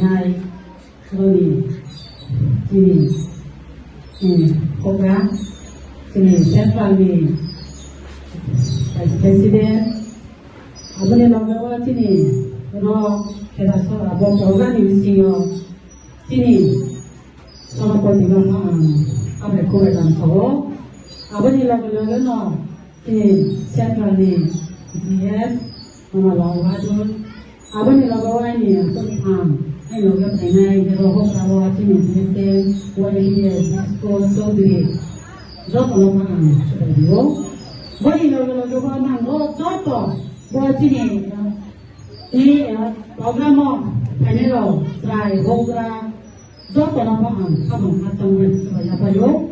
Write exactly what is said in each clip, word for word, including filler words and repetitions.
Nai, roni, chini, eh, program, chini central ni vice president, abo ni loge wo chini ro kheda sora bo program ni bising yo chini sabapati no ang abai khubai lam sa ou. Abo ni loge loge no chini central ni G S, mama Lal Bahadur, abo ni loge wo aini tongphang, aini loge phainai, abo houhgra wo chini B S M, Y B A, disco, Chaudhary, joto no ang khubai ri ou. Bo ni loge loge bo nang bo joto, bo chini, eh, program wo phainai rao, chrai, houhgra, joto no ang khamung khachang bai khubai yaphai ou.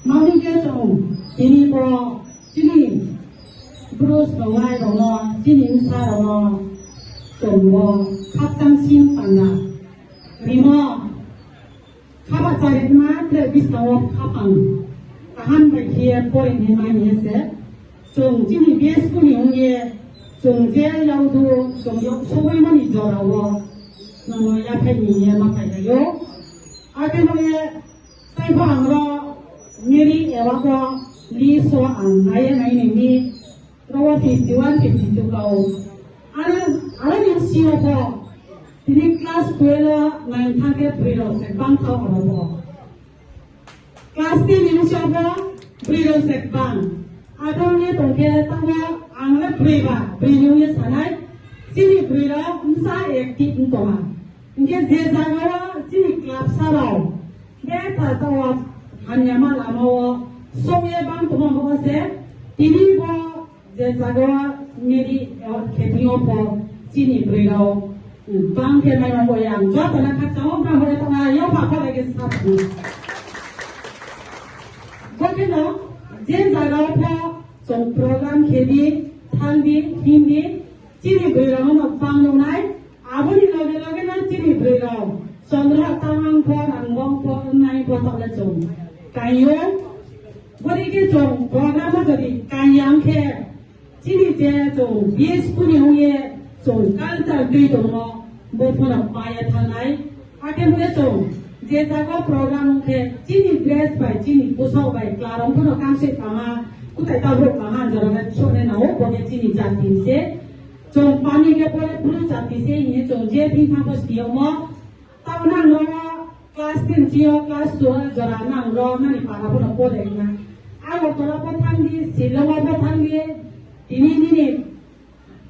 Mani khe chung tini bo chini Bru snungnai rao no, chini bsa rao no, chung bo khakchang sing panda rimo, khaba chari ma tre buskang wo khaphang kaham bai khe ye pore ni ma hing ye se. Chung chini B S P ni ong ye, chung je yagdu, chung yag sobaimo ni jora wo, nang no yaphai ni ye ma phai lai ou. Akhe no ye, taibo ang ro, Mary Award wo list wo ang nai ye nai ni mi, ro wo fifty one, fifty two kau. Aro, aro ni sing yo pho, tini class twelve wo nai thanng khe broi rao se bang thao aro pho. Class ten ni bsing yo pho broi rao se bang. Abo ong ye tong khe taoh wo ang le broi ba, broi ni ong ye sa nai. Chini broi rao bsa active ong tong ha. Hing khe je zaga wo chini club sa rao, betha taoh wo hamyama lama wo souh ye bang tongmo bo se, tini bo je zaga wo Mary Award khe thing yo pho chini broi rao bang khe mai rao bo yang joto no khakchang wo bang bo ye tong ha, yapha pho lai khe sa phi. Bo khe no je zaga wo pho chung program khe di, thanng di, hing di, chini broi rao no bang nuh nai, abo ni loge loge no chini broi rao, Chandra Tamang pho, Rangbong pho, Nai pho, taoh le chung kai ou. Bodei khe chung program wo jodi kai ya ong khe, chini je chung B S P ni ong ye chung culture tui tongmo, bo pho no pa ye thanng nai. Akhe bo ye chung je zaga program ong khe chini dress bai, chini poshak bai, klarong pho no kangse kama, kutai ta brouh kama, jora le sone nao, bo khe chini jati se. Chung pami khe pore Bru jati se hing ye chung je thing thanng pho sni yagmo. Taoh nang ro class ten chi yo, class two jora nang ro nani para pho no pore na. Agartala pho thanng di, Shillong wo pho thanng di, tini nini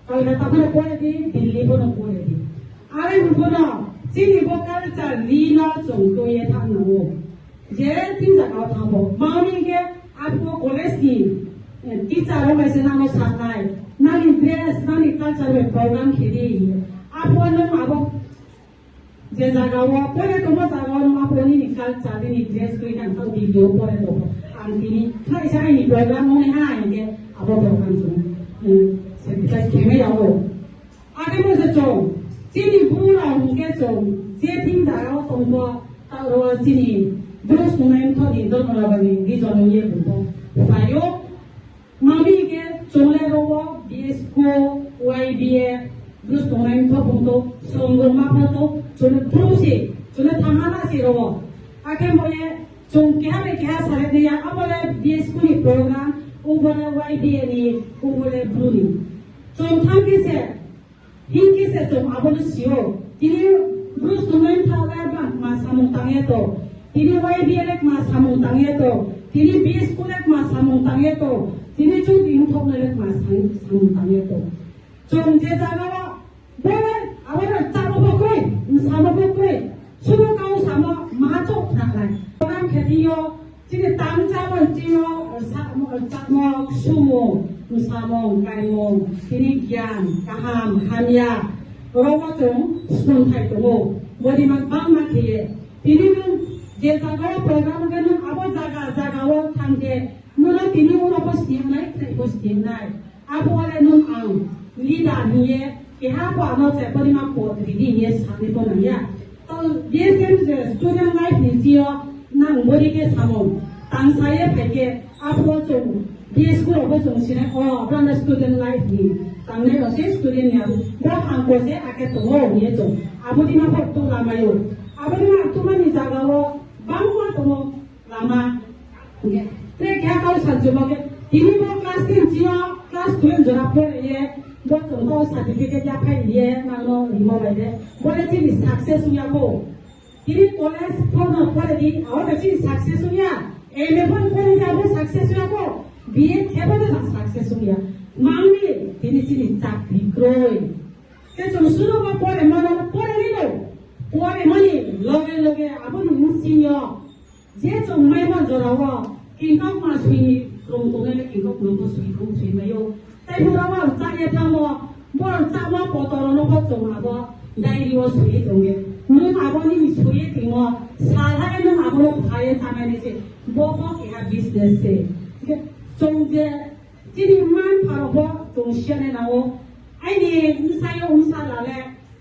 Kolkata pho no pore di, Delhi pho no pore di. Are pho no, chini bo culture ri no chung tui ye thanng nang ou. Je thing zaga wo thanng pho, mani khe abo college ni, eh, teacher rao bai se nang no sa nai, nani dress, nani culture bai program khe di. Abo nung abo je zaga wo pore tongmo zaga wo nung abo nini culture, nini dress tui nang thanng di, yo pore tong. Ang tini khlaisa aini program ong nai ha hing khe abo program chung, eh, sacrifice khe mai ya ou. Akhe bo se chung, chini Bru rao hing khe chung, je thing zaga wo tong pho, taoh ro chini Bru Snungnai Mthoh ni Dharmanagar ni region ong ye bung pho phai ou. Mami khe chung le ro wo B S K, Y B A, Bru Snungnai Mthoh bung to, songrongma pho to, chung le Bru se, chung le thanngha na se ro wo. Akhe bo ye, chung keha bai keha salai nai ya, abo le B S K ni program, obo le Y B A ni, obo le Bru ni. Chung thanng khe se, hing khe se chung abo no si ou. Tini Bru Snungnai Mthoh le bang kma samung tang ye tong. Tini Y B A le kma samung tang ye tong. Tini B S K le kma samung tang ye tong. Tini Chaudhary Mthoh le kma sam-, samung tang ye tong. Chung je zaga wo, bo le abo no chámo pho kroi, msamo pho kroi. Sudo kau samo maha chouh khna nai. Program khe thing yo, chini tang chámo thing yo, samo, chámo, sumo, msamo, kaimo, tini gyan, kaham, hamya, ro wo chung sponthai tong ou. Bodei ma bangma khe ye. Tini nung je zaga wo program khe nung abo zaga, zaga wo thanng khe, nung no tini oro pho sning nai, khnai pho sning nai. Abo le nung ang leader hing ye, keha pho ano chepori ma pod ri di hing ye sa ni pho nang ya. To B S M je student life ni chi yo nang bodei khe samung tangsa ye phai khe, abo chung B S K rao pho chung sinai, o, brang student life ni Tangnai rao se student ni abo, bo hangko se akhe tong ou hing ye chung. Abo dei ma pho tuh lamai ou. Abo dei ma tuh mani zaga wo bangma tong ou lama. Tre keha kau salchumo khe, tini bo class ten chini yo class twelve jora pore ye, bo chung bo certificate yaphai ye, nang no rimo bai de. Bo le chini success ong ya kho. Tini college pho no pore di, abo bai chini success ong ya. M A pho no pore di, abo success ong ya kho. B A khe pho no success ong ya. Mang mi, tini chini chakri kroi. Khe chung suru bo pore mano, pore ni no. Pore mani loge loge abo ni bsing yo je chung maimo jora wo, kingkau ma sui ni krung tongnai le kingkau krung pho sui krung sui mai ou. Tai pho rao wo chá ye thanngmo, bo rao chámo poto rao no pho chung abo diary wo sui ye tong ye. Nung abo nini sui ye tongmo, salha ye nung abo no phai ye chánai nai se, bo pho keha business se. Khe chung je chini mma-mpha rao pho chung siya nai nang ou. Aini bsayouh bsala le,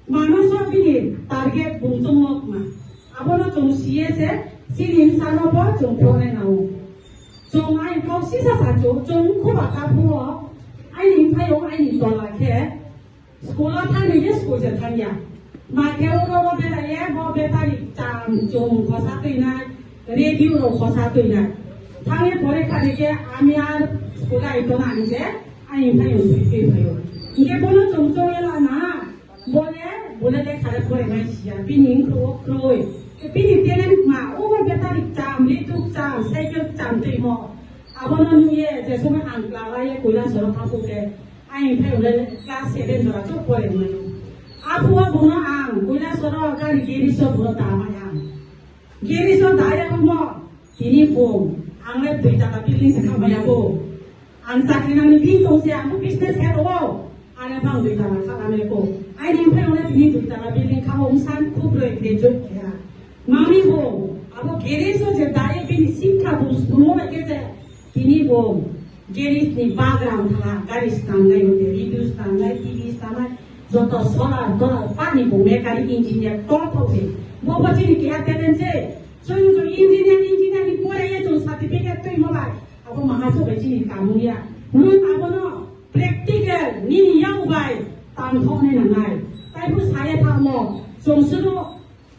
mano so bini target bung choungmo kma. Abo no chung si ye se, chini bsa no pho chung phruh nai nang ou. Chung aini kau sisa sa chung, chung khuba ka phuh wo, aini bthai yo aini tola khe, school wo thanng ni khe school se thanng ya. Ma khe oro wo berai ye, bo battery cham chung khosa tui nai, radio rao khosa tui nai. Thanng ye pore kha ni khe, ami ar school ai tona ni se, aini bthai yo sui tui phai ou. Hing khe bo no chung choung ye la na, bo le, bo le lekha le pore mai si ya, bini mkhrouh wo kroi. Bini talent ma, obo battery cham, lituk cham, cycle cham tuimo. Abo no nuh ye, je somoi ang kla la ye Koilasor wo thanng phuh khe, aini bthai yo le class seven jora chouh pore mai ou. Aphuh wo bung no ang Koilasor wo gari garage wo bung no da mai ang. Garage wo da ya bung no, tini bung, ang le dui tala building se kha mai ya bo. Ang chakri nang ni bini tong se, ang pho business khe tong ou. Ang le bang dui tala kha mai ya bo. Aini bthai yo le tini dui tala building kha ou, bsa khubroi graduate khe ha. Mami bo, abo garage wo je da ye bini singkha bung sungmo bai khe se, tini bo garage ni bagra ong thanng ha, gari snamnai, radio snamnai, T V snamnai, joto solar tolar pa ni bung mechanic engineer tongthou se. Bo bo chini keha talent se. Chung chung engineer, engineer ni pore ye chung certificate tuimo bai, abo maha chouh bai chini kamung ya. Nung abo no practical nini yak bai tangthoh nai nangnai. Tai pho sa ye thanngmo, chung suru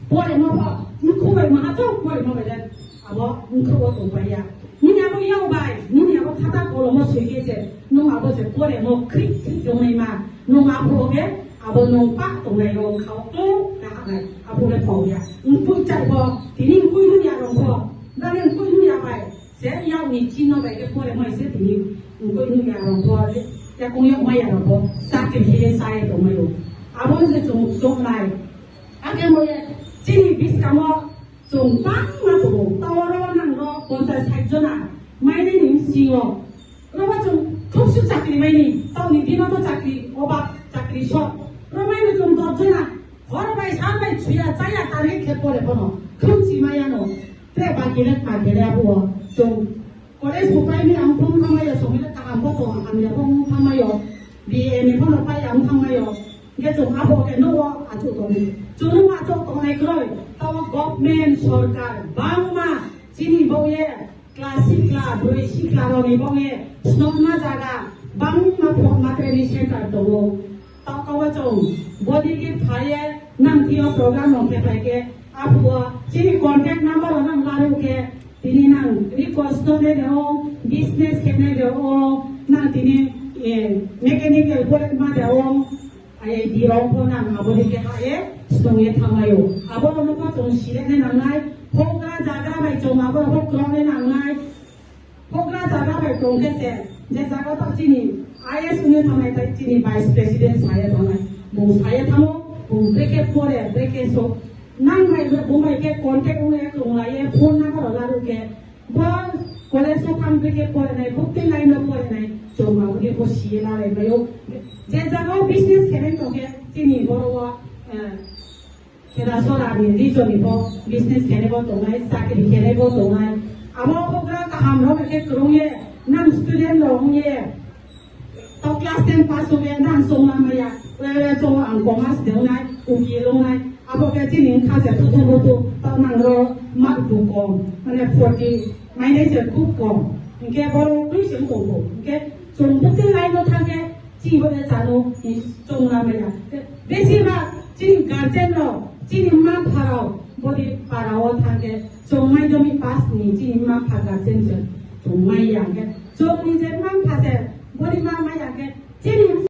poremo pho, mkhu bai maha chouh poremo bai le, abo mkhu wo tongpai ya. Nini abo yak bai, nini abo khata kolomo soi ye se, nung abo se poremo khrih khrih tongnaima, nung aphuh wo khe, abo nung pah tongnai rao kha wo khe, khe hah nai, aphuh le pao ya. Mkoih chai pho, tini mkoih nuh ya rao pho, brang mkoih nuh ya bai, se yak ni chini no bai khe poremo se tini, mkoih nuh ya rao pho, yakoung yagmai ya rao pho, chakri khe ye sa ye tongmai ou. Abo no se chung choungnai. Akhe bo ye, chini buskang wo chung bangma tong ou, taoh ro nang ro ponchas sait jona mainai ni bsing yo. Ro ba chung khub su chakri mai ni, taoh ni din no to chakri, oba chakri so. Ro mai no chung dos jona, hor bai sal bai chuya chaya target khe pore pho no, khumchi mai ya no. Tre ba khe le kha khe le abo wo chung college bo pai ni ang phung thanngmai yo, song le kaham pho tong, hamya pho thanngmai yo, B A M A pho no pai ang thanngmai yo. Hing khe chung abo khe nouh wo achouh tong ni. Chung nouh wo achouh tongnai kroi, taoh wo government sorkar bangma chini baoh ye, class sikla, broi sikla rao ni baoh ye, snokma zaga, bangma pho ma training center tong ou. Taoh kau wo chung, bodei khe phai ye, nang thing yo program rao khe phai khe, aphuh wo, chini contact number rao nang laruh khe, tini nang request no nai de ong, business khe nai de ong, nang tini, eh, mechanical pore ma de ong, I I T rao pho nang abo dei khe ha ye, snung ye thanngmai ou. Abo rao no pho chung si le nai nangnai, houhgra zagra bai chung abo rao pho kroi nai nangnai. Houhgra zagra bai tong khe se, je zaga tao chini I S ong ye thanngnai tai chini vice president sa ye thanngnai. Bung sa ye thanng ou, bung brekhe pore, brekhe so. Nang bai bung bai khe contact ong ye, krunglai ye, phone number rao laruh khe, bo college wo thanng brekhe pore nai, bukti line no pore nai, chung abo dei pho si ye lalai mai ou. Je zaga wo business khenai tong khe, chini boro wo, eh, Kherasora ni region ni pho business khenai bo tongnai, chakri khenai bo tongnai. Abo houhgra kaham rao bai khe krung ye, nang student rao ong ye, tao class ten pass ong ye, nang choungna mai ya, ore ore choung ang commerce de ong nai, ukil ong nai. Abo khe chini bkha se thuthu buthu, tao nang ro mark bu kom, mane forty mainai se khub kom. Hing khe boro kroi se ong tong ou. Hing khe chung bukti line no thanng khe, Chini bo de chanu, chung lamai ya. Besi ba chini guardian rao, chini mma-mpha rao, bodi para wo thanng khe, chung madhyamik pass ni chini mma-mpha guardian se chung mai ya khe, chung ni je mma-mpha se, bodi ma mai ya khe, chini